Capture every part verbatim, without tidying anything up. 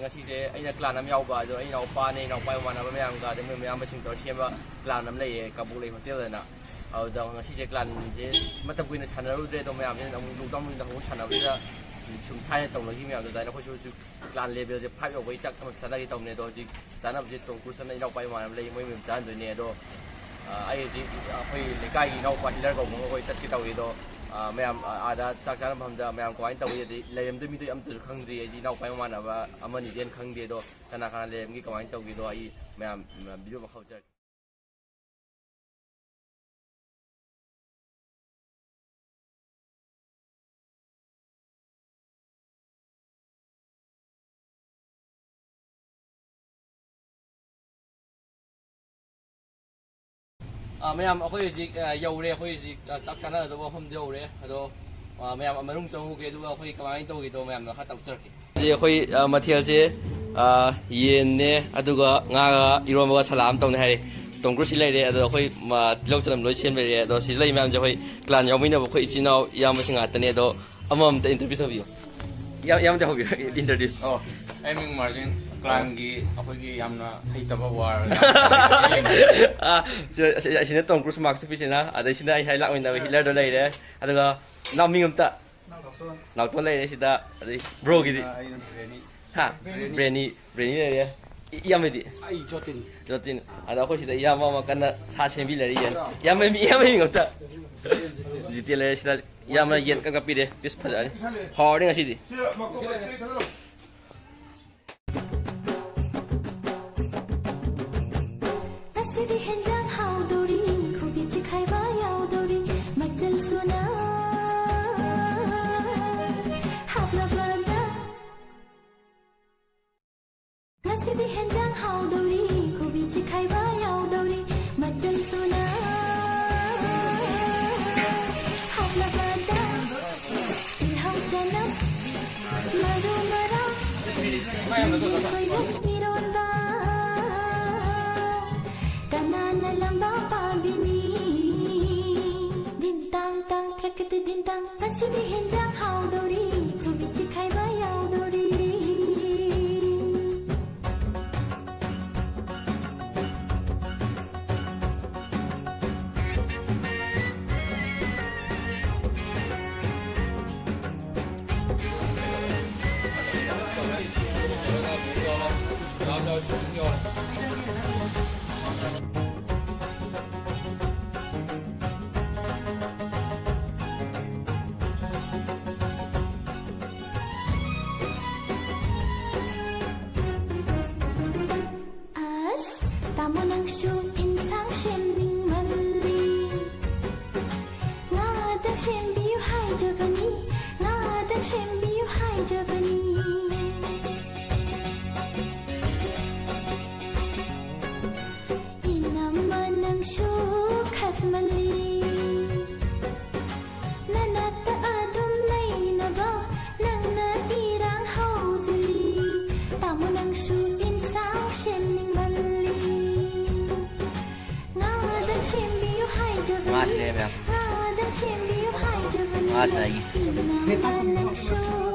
ꯉꯁꯤꯁꯦ ꯑꯩꯅ ꯀ꯭ꯂꯥꯟ ꯑꯃ ꯌꯥꯎꯕ, ꯑꯗꯣ ꯑꯩ ꯏꯅꯥꯎꯄꯥꯅꯦ, ꯏꯅꯥꯎꯄꯥ ꯏꯃꯥꯟꯅꯕ ꯃꯌꯥꯝꯒ, ꯑꯗꯩ ꯃꯣꯏ ꯃꯌꯥꯝꯕꯁꯤꯡ ꯇꯧꯔ ꯁꯦꯝꯕ ꯀ꯭ꯂꯥꯟ ꯑꯃ ꯂꯩꯌꯦ, ꯀꯕꯣꯛꯂꯩ ꯍꯣꯇꯦꯜ ꯍꯥꯏꯅ꯫ ꯑꯗꯨꯗ ꯉꯁꯤꯁꯦ ꯀ꯭ꯂꯥꯟꯁꯦ ꯃꯇꯝ ꯀꯨꯏꯅ ꯁꯥꯟꯅꯔꯨꯗ꯭ꯔꯦ, ꯑꯗꯣ ꯃꯌꯥꯝꯁꯦ ꯑꯃꯨꯛ ꯂꯣꯛꯗꯥꯎꯟ ꯃꯅꯨꯡꯗ ꯑꯃꯨꯛ ꯁꯥꯟꯅꯕꯁꯤꯗ ꯁꯨꯝ ꯊꯥꯏꯅ ꯇꯧꯅꯈꯤ ꯃꯌꯥꯝꯗꯣ ꯑꯗꯨꯃꯥꯏꯅ ꯑꯩꯈꯣꯏꯁꯨ ꯍꯧꯖꯤꯛ ꯀ꯭ꯂꯥꯟ ꯂꯦꯚꯦꯜꯁꯦ ꯐꯥꯏꯚ ꯌꯧꯕꯒꯤ ꯆꯥꯛ ꯑꯃ ꯆꯥꯅꯒꯦ ꯇꯧꯕꯅꯦ꯫ ꯑꯗꯣ ꯍꯧꯖꯤꯛ ꯆꯥꯅꯕꯁꯦ ꯇꯣꯝ ꯀ꯭ꯔꯨꯁꯅ ꯏꯅꯥꯎꯄꯥ ꯏꯃꯥꯟꯅꯕ ꯂꯩ, ꯃꯣꯏ ꯃꯌꯥꯝ ꯆꯥꯍꯟꯗꯣꯏꯅꯦ꯫ ꯑꯗꯣ ꯑ, ꯑꯩ ꯍꯧꯖꯤꯛ ꯑꯩꯈꯣꯏ ꯂꯩꯀꯥꯏꯒꯤ ꯏꯅꯥꯎꯄꯥ ꯍꯤꯂꯔ ꯀꯧꯕ ꯑꯃ ꯑꯩꯈꯣꯏ ꯆꯠꯀꯦ ꯇꯧꯏ꯫ ꯑꯗꯣ ꯑ, ꯃꯌꯥꯝ, ꯑ, ꯑꯥꯗ ꯆꯥꯛ ꯆꯥꯅꯐꯝꯗ ꯃꯌꯥꯝ ꯀꯃꯥꯏꯅ ꯇꯧꯏ, ꯑꯗꯩ ꯂꯩꯔꯝꯗꯣꯏ ꯃꯤꯗꯣ ꯑꯝꯇꯁꯨ ꯈꯪꯗ꯭ꯔꯤ꯫ ꯑꯩꯗꯤ ꯏꯅꯥꯎꯄꯥ ꯏꯃꯥꯟꯅꯕ ꯑꯃꯅꯤꯗꯤ ꯍꯦꯟꯅ ꯈꯪꯗꯦ꯫ ꯑꯗꯣ ꯀꯅꯥ ꯀꯅꯥ ꯂꯩꯔꯝꯒꯦ, ꯀꯃꯥꯏꯅ ꯇꯧꯒꯦꯗꯣ ꯑꯩ ꯃꯌꯥꯝ, ꯃꯌꯥꯝ ꯚꯤꯗꯤꯑꯣ ꯃꯈꯥ ꯎꯠꯆꯔꯛꯀꯦ꯫ ꯑꯥ, ꯃꯌꯥꯝ, ꯑꯩꯈꯣꯏ ꯍꯧꯖꯤꯛ, ꯑꯥ, ꯌꯧꯔꯦ꯫ ꯑꯩꯈꯣꯏ ꯍꯧꯖꯤꯛ, ꯑꯥ, ꯆꯥꯛ ꯆꯥꯅꯒꯗꯧꯕ ꯃꯐꯝꯗ ꯌꯧꯔꯦ꯫ ꯑꯗꯣ, ꯑꯥ, ꯃꯌꯥꯝ ꯃꯅꯨꯡ ꯆꯪꯉꯨꯒꯦ, ꯑꯗꯨꯒ ꯑꯩꯈꯣꯏ ꯀꯃꯥꯏꯅ ꯇꯧꯒꯦꯗꯣ ꯃꯌꯥꯝꯅ ꯈꯔ ꯇꯥꯛꯆꯔꯛꯀꯦ꯫ ꯍꯧꯖꯤꯛ ꯑꯩꯈꯣꯏ, ꯑꯥ, ꯃꯊꯦꯜꯁꯦ, ꯑꯥ, ꯌꯦꯟꯅꯦ, ꯑꯗꯨꯒ ꯉꯥꯒ ꯏꯔꯣꯟꯕꯒ ꯁꯂꯥꯗ ꯑꯃ ꯇꯧꯅꯤ ꯍꯥꯏꯔꯦ꯫ ꯇꯣꯝ ꯀ꯭ꯔꯨꯁ ꯁꯤ ꯂꯩꯔꯦ, ꯑꯗꯣ ꯑꯩꯈꯣꯏ, ꯑꯥ, ꯇꯤꯜꯍꯧ ꯆꯅꯝ ꯂꯣꯏ ꯁꯦꯝ ꯂꯩꯔꯦ꯫ ꯑꯗꯣ ꯁꯤꯗ ꯂꯩ ꯃꯌꯥꯝꯁꯦ ꯑꯩꯈꯣꯏ ꯀ꯭ꯂꯥꯟ ꯌꯥꯎꯃꯤꯟꯅꯕ ꯑꯩꯈꯣꯏ ꯏꯆꯤꯟ ꯏꯅꯥꯎ ꯏꯌꯥꯝꯕꯁꯤꯡ ꯉꯥꯛꯇꯅꯦ꯫ ꯑꯗꯣ ꯑꯃꯃꯝꯇ ꯏꯟꯇ꯭ꯔꯣꯗ꯭ꯌꯨꯁ ꯇꯧꯕꯤꯌꯨ꯫ ꯌꯥꯝ, ꯌꯥꯝ ꯇꯧꯕꯤꯌꯨ, ꯏꯟꯇ꯭ꯔꯣꯗ꯭ꯌꯨꯁ꯫ ꯑꯣ, ꯑꯩ ꯃꯤꯡ ꯃꯥꯔꯖꯤꯟ, ꯀ꯭ꯂꯥꯟꯒꯤ ꯑꯩꯈꯣꯏꯒꯤ ꯌꯥꯝꯅ ꯍꯩꯇꯕ ꯋꯥꯔ꯫ ꯑꯥ, ꯁꯤ-, ꯑꯁꯤ-, ꯑꯁꯤꯅ ꯇꯣꯝ ꯀ꯭ꯔꯨꯁ ꯃꯥꯛꯁ ꯎꯞꯄꯤꯁꯤꯅ, ꯑꯗꯩ ꯁꯤꯗ ꯑꯩ ꯍꯥꯏ ꯂꯥꯛꯃꯤꯟꯅꯕ ꯍꯤꯠꯂꯔꯗꯣ ꯂꯩꯔꯦ, ꯑꯗꯨꯒ ꯏꯅꯥꯎ ꯃꯤꯡ ꯑꯝꯇ꯫ ꯅꯥꯎꯇꯣꯟ ꯂꯩꯔꯦ ꯁꯤꯗ, ꯑꯗꯩ ꯕ꯭ꯔꯣꯒꯤꯗꯤ? ꯑꯩꯅ ꯕ꯭ꯔꯦꯅꯤ꯫ ꯍꯥ? ꯕ꯭ꯔꯦꯅꯤ꯫ ꯕ꯭ꯔꯦꯅꯤ, ꯕ꯭ꯔꯦꯅꯤ ꯂꯩꯔꯦ꯫ ꯏ-, ꯏꯌꯥꯝꯕꯗꯤ? ꯑꯩ ꯖꯣꯇꯤꯟ꯫ ꯖꯣꯇꯤꯟ꯫ ꯑꯗ ꯑꯩꯈꯣꯏ ꯁꯤꯗ ꯏꯌꯥꯝꯕ ꯑꯃ ꯀꯟꯅ ꯁꯥ ꯁꯦꯝꯕꯤ ꯂꯩꯔꯤ, ꯌꯦꯟ꯫ ꯏꯌꯥꯝꯕ ꯃꯤ-, ꯏꯌꯥꯝꯕ ꯃꯤꯡ ꯑꯝꯇ꯫ ꯖꯤꯇꯦꯟ ꯂꯩꯔꯦ ꯁꯤꯗ꯫ ꯏꯌꯥꯝꯕꯅ ꯌꯦꯟ ꯀꯛ ꯀꯛꯄꯤꯔꯦ꯫ ꯄꯤꯁ ꯐꯖꯔꯦ꯫ ꯍꯥꯎꯔꯅꯤ ꯉꯁꯤꯗꯤ꯫ ꯉꯁꯤꯗꯤ ꯍꯦꯟꯖꯥꯡ ꯍꯥꯎꯗꯧꯔꯤ, ꯈꯨꯕꯤ ꯆꯤꯈꯥꯏꯕ ꯌꯥꯎꯗꯧꯔꯤ, ꯃꯆꯜ ꯁꯨꯅ ꯍꯥꯞꯂꯕꯗ꯫ ꯉꯁꯤꯗꯤ ꯍꯦꯟꯖꯥꯡ ꯍꯥꯎꯗꯧꯔꯤ, ꯈꯨꯕꯤ ꯆꯤꯈꯥꯏꯕ ꯌꯥꯎꯗꯧꯔꯤ, ꯃꯆꯜ ꯁꯨꯅ ꯍꯥꯞꯂꯕꯗ꯫ ꯇꯤꯜꯍꯧ ꯆꯅꯝ, ꯃꯔꯨ ꯃꯔꯥꯡ, ꯁꯣꯏꯕꯨꯝ ꯏꯔꯣꯟꯕ, ꯀꯅꯥꯅ ꯂꯝꯕꯥ ꯄꯥꯝꯕꯤꯅꯤ? ꯗꯤꯟ ꯇꯥꯡ ꯇꯥꯡ ꯇ꯭ꯔꯛꯀꯗꯤ ꯗꯤꯟ ꯇꯥꯡ, ꯉꯁꯤꯗꯤ ꯍꯦꯟꯖꯥꯡ ꯍꯥꯎꯗꯧꯔꯤ, ꯈꯨꯕꯤ ꯆꯤꯈꯥꯏꯕ ꯌꯥꯎꯗꯧꯔꯤ꯫ ꯁꯦꯝꯕꯤꯌꯨ ꯍꯥꯏꯖꯕꯅꯤ, ꯉꯥꯗꯪ ꯁꯦꯝꯕꯤꯌꯨ ꯍꯥꯏꯖꯕꯅꯤ꯫ ꯏꯅꯝꯃ ꯅꯪꯁꯨ ꯈꯠꯃꯜꯂꯤ, ꯅꯅꯥꯛꯇ ꯑꯗꯨꯝ ꯂꯩꯅꯕ ꯅꯪꯅ ꯏꯔꯥꯡ ꯍꯧꯖꯤꯜꯂꯤ꯫ ꯇꯥꯃꯣ ꯅꯪꯁꯨ ꯏꯟꯁꯥꯡ ꯁꯦꯝꯅꯤꯡꯃꯜꯂꯤ꯫ ꯉꯥꯗꯪ ꯁꯦꯝꯕꯤꯌꯨ ꯍꯥꯏꯖꯕꯅꯤ꯫ ꯉꯥꯁꯤꯅꯦ, ꯃꯌꯥꯝ꯫ ꯉꯥꯗꯪ ꯁꯦꯝꯕꯤꯌꯨ ꯍꯥꯏꯖꯕꯅꯤ꯫ ꯉꯥꯁꯤꯅ ꯑꯩꯒꯤ꯫ ꯏꯃꯥ ꯅꯪꯁꯨ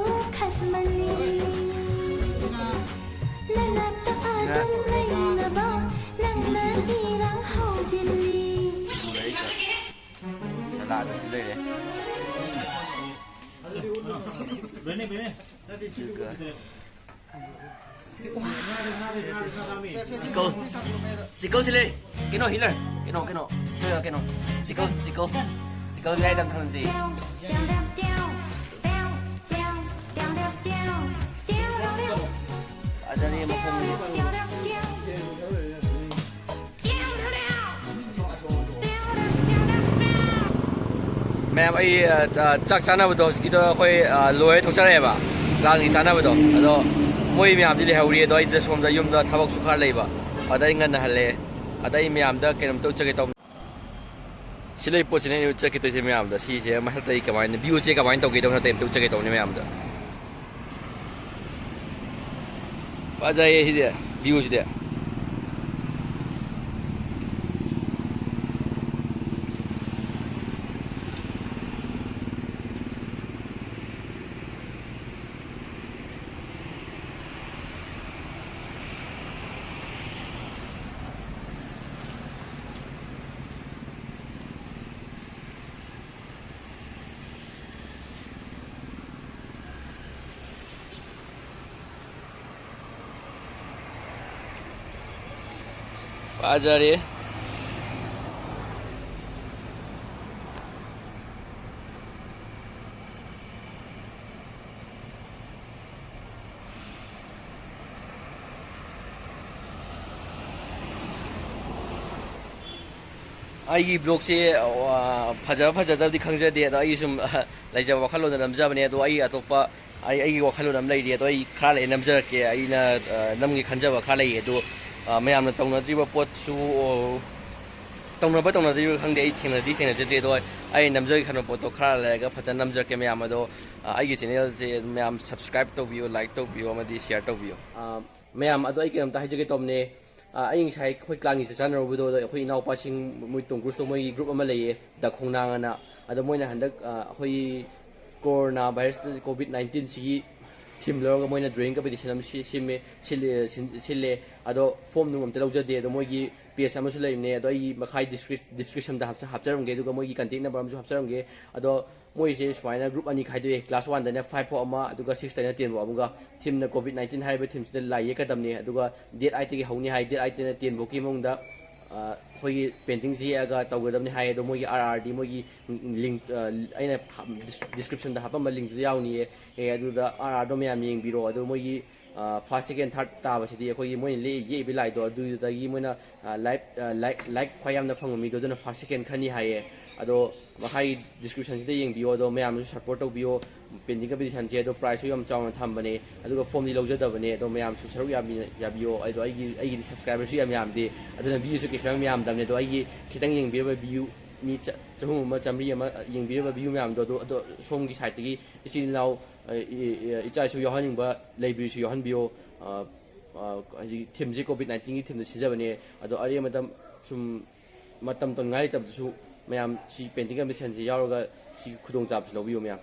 ꯈꯠꯃꯜꯂꯤ꯫ ꯅꯅꯥꯛꯇ ꯑꯗꯨꯝ ꯂꯩꯅꯕ ꯅꯪꯅ ꯏꯔꯥꯡ ꯍꯧꯖꯤꯜꯂꯤ꯫ ꯁꯂꯥꯗ ꯁꯤ ꯂꯩꯔꯦ꯫ ꯑꯗꯨꯒ ꯁꯤꯀꯜ, ꯁꯤꯀꯜ ꯁꯤ ꯂꯩ꯫ ꯀꯩꯅꯣ, ꯍꯤꯂꯔ, ꯀꯩꯅꯣ, ꯀꯩꯅꯣ, ꯀꯩꯅꯣ, ꯁꯤꯀꯜ, ꯁꯤꯀꯜ, ꯁꯤꯀꯜ ꯃꯌꯥꯏꯗ ꯑꯝ ꯊꯝꯁꯤ꯫ ꯑꯗꯅꯤ ꯃꯈꯣꯡ꯫ ꯃꯌꯥꯝ, ꯑꯩ, ꯑ, ꯑ, ꯆꯥꯛ ꯆꯥꯅꯕꯗꯣ ꯍꯧꯖꯤꯛꯀꯤꯗꯣ ꯑꯩꯈꯣꯏ, ꯑ, ꯂꯣꯏꯔ ꯊꯣꯛꯆꯔꯛꯑꯦꯕ, ꯂꯥꯡꯒꯤ ꯆꯥꯅꯕꯗꯣ꯫ ꯑꯗꯣ ꯃꯣꯏ ꯃꯌꯥꯝꯗꯤ ꯂꯩꯍꯧꯔꯤ, ꯑꯗꯣ ꯑꯩꯗ ꯁꯣꯝꯗ ꯌꯨꯝꯗ ꯊꯕꯛꯁꯨ ꯈꯔ ꯂꯩꯕ, ꯑꯗ ꯑꯩ ꯉꯟꯅ ꯍꯜꯂꯛꯑꯦ꯫ ꯑꯗ ꯑꯩ ꯃꯌꯥꯝꯗ ꯀꯩꯅꯣꯝꯇ ꯎꯠꯆꯒꯦ ꯇꯧꯕꯅꯤ꯫ ꯁꯤ ꯂꯩ ꯄꯣꯠꯁꯤꯅꯦ ꯑꯩꯅ ꯎꯠꯆꯒꯦ ꯇꯧꯔꯤꯁꯦ ꯃꯌꯥꯝꯗ꯫ ꯁꯤꯁꯦ ꯃꯊꯛꯇ ꯑꯩ ꯀꯃꯥꯏꯅ, ꯚ꯭ꯌꯨꯁꯦ ꯀꯃꯥꯏꯅ ꯇꯧꯒꯦ ꯇꯧꯕ ꯃꯊꯛꯇ ꯑꯝꯇ ꯎꯠꯆꯒꯦ ꯇꯧꯕꯅꯤ ꯃꯌꯥꯝꯗ꯫ ꯐꯖꯩꯌꯦ ꯁꯤꯗꯤ, ꯚ꯭ꯌꯨꯁꯤꯗꯤ꯫ ꯐꯖꯔꯦ꯫ ꯑꯩꯒꯤ ꯕ꯭ꯂꯣꯛꯁꯦ, ꯑ, ꯐꯖꯕ ꯐꯖꯗꯕꯗꯤ ꯈꯪꯖꯗꯦ, ꯑꯗꯣ ꯑꯩꯒꯤ ꯁꯨꯝ, ꯑ, ꯂꯩꯖꯕ ꯋꯥꯈꯜꯂꯣꯟꯗ ꯅꯝꯖꯕꯅꯦ꯫ ꯑꯗꯣ ꯑꯩ ꯑꯇꯣꯞꯄ, ꯑꯩ, ꯑꯩꯒꯤ ꯋꯥꯈꯜꯂꯣꯟ ꯑꯃ ꯂꯩꯔꯤ, ꯑꯗꯣ ꯑꯩ ꯈꯔ ꯂꯩꯔ ꯅꯝꯖꯔꯛꯀꯦ꯫ ꯑꯩꯅ, ꯑ, ꯅꯝꯒꯦ ꯈꯟꯖꯕ ꯈꯔ ꯂꯩꯌꯦ꯫ ꯑꯗꯣ, ꯑ, ꯃꯌꯥꯝꯅ ꯇꯧꯅꯗ꯭ꯔꯤꯕ ꯄꯣꯠꯁꯨ, ꯑꯣ, ꯇꯧꯅꯕ ꯇꯧꯅꯗ꯭ꯔꯤꯕ ꯈꯪꯗꯦ, ꯑꯩ ꯊꯦꯡꯅꯗꯤ ꯊꯦꯡꯅꯖꯗ꯭ꯔꯤ꯫ ꯑꯗꯣ ꯑꯩ ꯅꯝꯖꯒꯦ ꯈꯟꯕ ꯄꯣꯠꯇꯣ ꯈꯔ ꯂꯩꯔꯒ ꯐꯖꯅ ꯅꯝꯖꯔꯛꯀꯦ ꯃꯌꯥꯝ꯫ ꯑꯗꯣ, ꯑ, ꯑꯩꯒꯤ ꯆꯦꯅꯦꯜꯁꯦ ꯃꯌꯥꯝ subscribe ꯇꯧꯕꯤꯌꯨ, like ꯇꯧꯕꯤꯌꯨ, ꯑꯃꯗꯤ share ꯇꯧꯕꯤꯌꯨ꯫ ꯑ, ꯃꯌꯥꯝ, ꯑꯗꯣ ꯑꯩ ꯀꯩꯅꯣꯝꯇ ꯍꯥꯏꯖꯒꯦ ꯇꯧꯕꯅꯦ꯫ ꯑ, ꯑꯩ ꯉꯁꯥꯏ ꯑꯩꯈꯣꯏ ꯀ꯭ꯂꯥꯟꯒꯤ ꯆꯥꯛ ꯆꯥꯅꯔꯨꯕꯗꯣ, ꯑꯗꯣ ꯑꯩꯈꯣꯏ ꯏꯅꯥꯎꯄꯥꯁꯤꯡ, ꯃꯣꯏ ꯇꯣꯝ ꯀ꯭ꯔꯨꯁꯇꯣ, ꯃꯣꯏꯒꯤ ꯒ꯭ꯔꯨꯞ ꯑꯃ ꯂꯩꯌꯦ, ꯗ ꯈꯣꯡꯅꯥꯡ ꯑꯅ꯫ ꯑꯗꯣ ꯃꯣꯏꯅ ꯍꯟꯗꯛ, ꯑ, ꯑꯩꯈꯣꯏꯒꯤ ꯀꯣꯔꯣꯅꯥ ꯚꯥꯏꯔꯁꯇ, ꯀꯣꯚꯤꯗ ꯅꯥꯏꯟꯇꯤꯟꯁꯤꯒꯤ ꯊꯤꯝ ꯂꯧꯔꯒ ꯃꯣꯏꯅ ꯗ꯭ꯔꯣꯌꯤꯡ ꯀꯝꯄꯤꯇꯤꯁꯟ ꯑꯃ ꯁꯤ-, ꯁꯤꯝꯃꯦ, ꯁꯤꯜꯂꯦ, ꯁꯤꯟ-, ꯁꯤꯜꯂꯦ꯫ ꯑꯗꯣ ꯐꯣꯝ ꯅꯨꯡ ꯑꯝꯇ ꯂꯧꯖꯗꯦ꯫ ꯑꯗꯣ ꯃꯣꯏꯒꯤ ꯄꯦꯖ ꯑꯃꯁꯨ ꯂꯩꯕꯅꯦ, ꯑꯗꯣ ꯑꯩꯒꯤ ꯃꯈꯥꯒꯤ ꯗꯤꯁꯀ꯭ꯔꯤꯞ-, ꯗꯤꯁꯀ꯭ꯔꯤꯞꯁꯟꯗ ꯍꯥꯞꯆ-, ꯍꯥꯞꯆꯔꯝꯒꯦ, ꯑꯗꯨꯒ ꯃꯣꯏꯒꯤ ꯀꯟꯇꯦꯛ ꯅꯝꯕꯔ ꯑꯃꯁꯨ ꯍꯥꯞꯆꯔꯝꯒꯦ꯫ ꯑꯗꯣ ꯃꯣꯏꯁꯦ ꯁꯨꯃꯥꯏꯅ ꯒ꯭ꯔꯨꯞ ꯑꯅꯤ ꯈꯥꯏꯗꯣꯛꯑꯦ, ꯀ꯭ꯂꯥꯁ ꯋꯥꯟꯗꯅ ꯐꯥꯏꯚ ꯐꯥꯎ ꯑꯃ, ꯑꯗꯨꯒ ꯁꯤꯛꯁꯇꯩꯅ ꯇꯦꯟ ꯐꯥꯎ ꯑꯃꯒ꯫ ꯊꯤꯝꯅ ꯀꯣꯚꯤꯗ ꯅꯥꯏꯟꯇꯤꯟ ꯍꯥꯏꯔꯤꯕ ꯊꯤꯝꯁꯤꯗ ꯂꯥꯏ ꯌꯦꯛꯀꯗꯕꯅꯤ, ꯑꯗꯨꯒ ꯗꯦꯠ ꯑꯥꯏꯠꯇꯒꯤ ꯍꯧꯅꯤ ꯍꯥꯏ꯫ ꯗꯦꯠ ꯑꯥꯏꯠꯇꯩꯅ ꯇꯦꯟ ꯐꯥꯎꯒꯤ ꯃꯅꯨꯡꯗ, ꯑ, ꯑꯩꯈꯣꯏꯒꯤ ꯄꯦꯟꯇꯤꯡꯁꯤ ꯌꯦꯛꯑꯒ ꯇꯧꯒꯗꯕꯅꯤ ꯍꯥꯏ꯫ ꯑꯗꯣ ꯃꯣꯏꯒꯤ ꯑꯥꯔ ꯑꯥꯔꯗꯤ ꯃꯣꯏꯒꯤ ꯂꯤꯡ, ꯑ, ꯑꯩꯅ ꯍꯥꯞ-, ꯗꯤꯁ-, ꯗꯤꯁꯀ꯭ꯔꯤꯞꯁꯟꯗ ꯍꯥꯞꯄꯝꯕ ꯂꯤꯡꯇꯨꯗ ꯌꯥꯎꯅꯤꯌꯦ꯫ ꯑꯦ, ꯑꯗꯨꯗ ꯑꯥꯔ ꯑꯥꯔꯗꯣ ꯃꯌꯥꯝ ꯌꯦꯡꯕꯤꯔꯣ꯫ ꯑꯗꯣ ꯃꯣꯏꯒꯤ, ꯑ, ꯐꯥꯔꯁ, ꯁꯦꯀꯦꯟ, ꯊꯥꯔꯠ ꯇꯥꯕꯁꯤꯗꯤ ꯑꯩꯈꯣꯏꯒꯤ ꯃꯣꯏꯅ ꯂꯦ-, ꯌꯦꯛꯏꯕ ꯂꯥꯏꯗꯣ ꯑꯗꯨꯗꯒꯤ ꯃꯣꯏꯅ, ꯑ, ꯂꯥꯏꯛ, ꯑ, ꯂꯥꯏꯛ, ꯂꯥꯏꯛ ꯈ꯭ꯋꯥꯏ ꯌꯥꯝꯅ ꯐꯪꯕ ꯃꯤꯗꯣ ꯑꯗꯨꯅ ꯐꯥꯔꯁ, ꯁꯦꯀꯦꯟ ꯈꯟꯅꯤ ꯍꯥꯏꯌꯦ꯫ ꯑꯗꯣ ꯃꯈꯥꯒꯤ ꯗꯤꯁꯀ꯭ꯔꯤꯞꯁꯟꯁꯤꯗ ꯌꯦꯡꯕꯤꯌꯣ꯫ ꯑꯗꯣ ꯃꯌꯥꯝꯅꯁꯨ ꯁꯞꯄꯣꯔꯠ ꯇꯧꯕꯤꯌꯣ꯫ ꯄꯦꯟꯇꯤꯡ ꯀꯝꯄꯤꯇꯤꯁꯟꯁꯦ ꯑꯗꯣ ꯄ꯭ꯔꯥꯏꯖꯁꯨ ꯌꯥꯝ ꯆꯥꯎꯅ ꯊꯝꯕꯅꯦ, ꯑꯗꯨꯒ ꯐꯣꯝꯗꯤ ꯂꯧꯖꯗꯕꯅꯦ꯫ ꯑꯗꯣ ꯃꯌꯥꯝꯁꯨ ꯁꯔꯨꯛ ꯌꯥꯕꯤ-, ꯌꯥꯕꯤꯌꯣ꯫ ꯑꯗꯣ ꯑꯩꯒꯤ, ꯑꯩꯒꯤꯗꯤ ꯁꯕꯁꯀ꯭ꯔꯥꯏꯕꯔꯁꯨ ꯌꯥꯝ ꯌꯥꯝꯗꯦ, ꯑꯗꯨꯅ ꯚ꯭ꯌꯨꯁꯨ ꯀꯩꯁꯨ ꯌꯥꯝ ꯌꯥꯝꯗꯕꯅꯦ꯫ ꯑꯗꯣ ꯑꯩꯒꯤ ꯈꯤꯇꯪ ꯌꯦꯡꯕꯤꯔꯕ ꯚ꯭ꯌꯨ ꯃꯤ ꯆ-, ꯆꯍꯨꯝ ꯑꯃ, ꯆꯥꯝꯃꯔꯤ ꯑꯃ ꯌꯦꯡꯕꯤꯔꯕ ꯚ꯭ꯌꯨ ꯃꯌꯥꯝꯗꯣ, ꯑꯗꯣ, ꯑꯗꯣ ꯁꯣꯝꯒꯤ ꯁꯥꯏꯠꯇꯒꯤ ꯏꯆꯤꯜ ꯏꯅꯥꯎ, ꯑ, ꯏ-, ꯏ-, ꯏꯆꯥ ꯏꯁꯨ ꯌꯥꯎꯍꯟꯅꯤꯡꯕ ꯂꯩꯕꯤꯔꯁꯨ ꯌꯥꯎꯍꯟꯕꯤꯌꯣ꯫ ꯑ, ꯑ, ꯍꯧꯖꯤꯛ ꯊꯤꯝꯁꯤ ꯀꯣꯚꯤꯗ ꯅꯥꯏꯟꯇꯤꯟꯒꯤ ꯊꯤꯝꯗ ꯁꯤꯟꯖꯕꯅꯦ꯫ ꯑꯗꯣ ꯑꯔꯦꯝꯕꯗ ꯁꯨꯝ ꯃꯇꯝ ꯇꯧꯅꯤꯡꯉꯥꯏ ꯂꯩꯇꯕꯗꯁꯨ ꯃꯌꯥꯝ ꯁꯤ ꯄꯦꯟꯇꯤꯡ ꯀꯝꯄꯤꯇꯤꯁꯟꯁꯤ ꯌꯥꯎꯔꯒ ꯁꯤꯒꯤ ꯈꯨꯗꯣꯡꯆꯥꯕꯁꯤ ꯂꯧꯕꯤꯌꯨ ꯃꯌꯥꯝ꯫